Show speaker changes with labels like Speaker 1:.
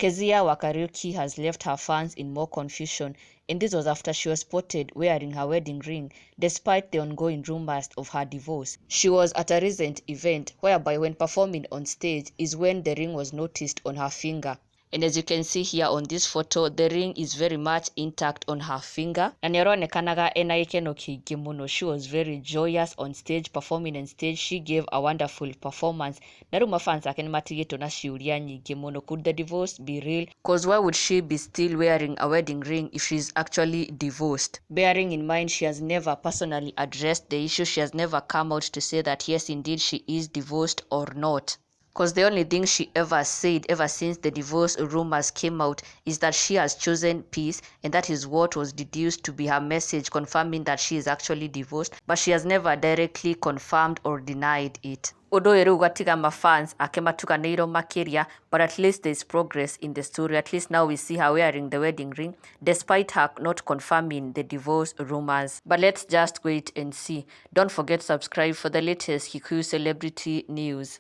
Speaker 1: Kezia Wakariuki has left her fans in more confusion, and this was after she was spotted wearing her wedding ring despite the ongoing rumors of her divorce. She was at a recent event whereby when performing on stage is when the ring was noticed on her finger. And as you can see here on this photo, the ring is very much intact on her finger. Na nĩaronekanaga ena gĩkeno kĩingĩ mũno. She was very joyous on stage, performing on stage. She gave a wonderful performance. Na rĩu mafans ake nĩmatigĩtwo na ciũria nyingĩ mũno. Could the divorce be real? 'Cause why would she be still wearing a wedding ring if she's actually divorced? Bearing in mind she has never personally addressed the issue. She has never come out to say that yes, indeed, she is divorced or not. 'Cause the only thing she ever said ever since the divorce rumors came out is that she has chosen peace, and that is what was deduced to be her message confirming that she is actually divorced, but she has never directly confirmed or denied it. Ũndũ ũyũ rĩu ũgatiga mafans ake matukanĩirwo makĩria, but at least there is progress in the story. At least now we see her wearing the wedding ring despite her not confirming the divorce rumors. But let's just wait and see. Don't forget to subscribe for the latest Kikuyu celebrity news.